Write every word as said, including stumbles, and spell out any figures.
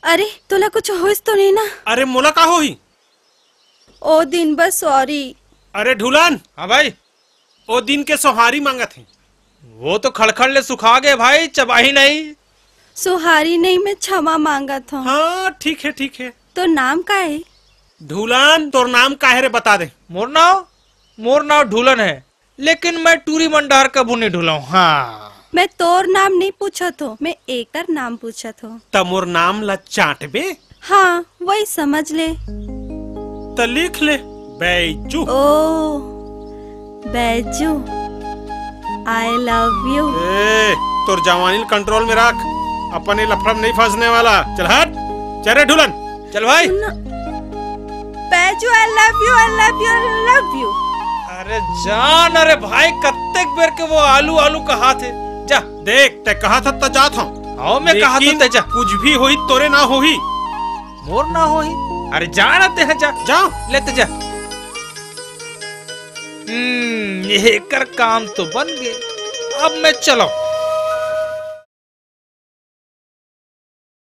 अरे, तोला कुछ होइस तो नहीं ना? अरे, मोला का होही? ओ दिन बस सॉरी। अरे ढुलन। हाँ भाई। ओ दिन के सोहारी मांगत हे। वो तो खड़खड़ ले सुखा गए भाई, चबाही नहीं। सोहारी नहीं, मैं क्षमा मांगत हूँ। हाँ, ठीक है, ठीक है। तो नाम का है? ढुलन, तोर नाम का है रे, बता दे। मोर नाव, मोर नाव ढुलन है, लेकिन मैं टूरी मंडार कभू नहीं ढुलाऊं। हाँ। मैं तोर नाम नहीं पूछत हो, मैं एकर नाम पूछत हो। त मोर नाम ला चाटबे? हाँ, वही समझ ले। त लिख ले, बैजू। ओ, बैजू, I love you। ए, तोर जवानी ल कंट्रोल में रख, अपने लफड़ा में नहीं फंसने वाला। चल हट, चल रे ढुलन, चल भाई। सुन ना, Baiju, I love you, I love you, I love you। अरे जान, अरे भाई, कत्तेक बेर के वो आलू, आलू कहाथे। जा। देख, तैं कहाथा त जात हूँ। आओ, मैं कहाथा लेकिन तैं जा। कुछ भी होही, तोरे ना होही। मोर ना होही? अरे जा ना तैं, जा। जाओ। ले तैं जा। हम्म, ये कर काम तो बन गए। अब मैं चलो।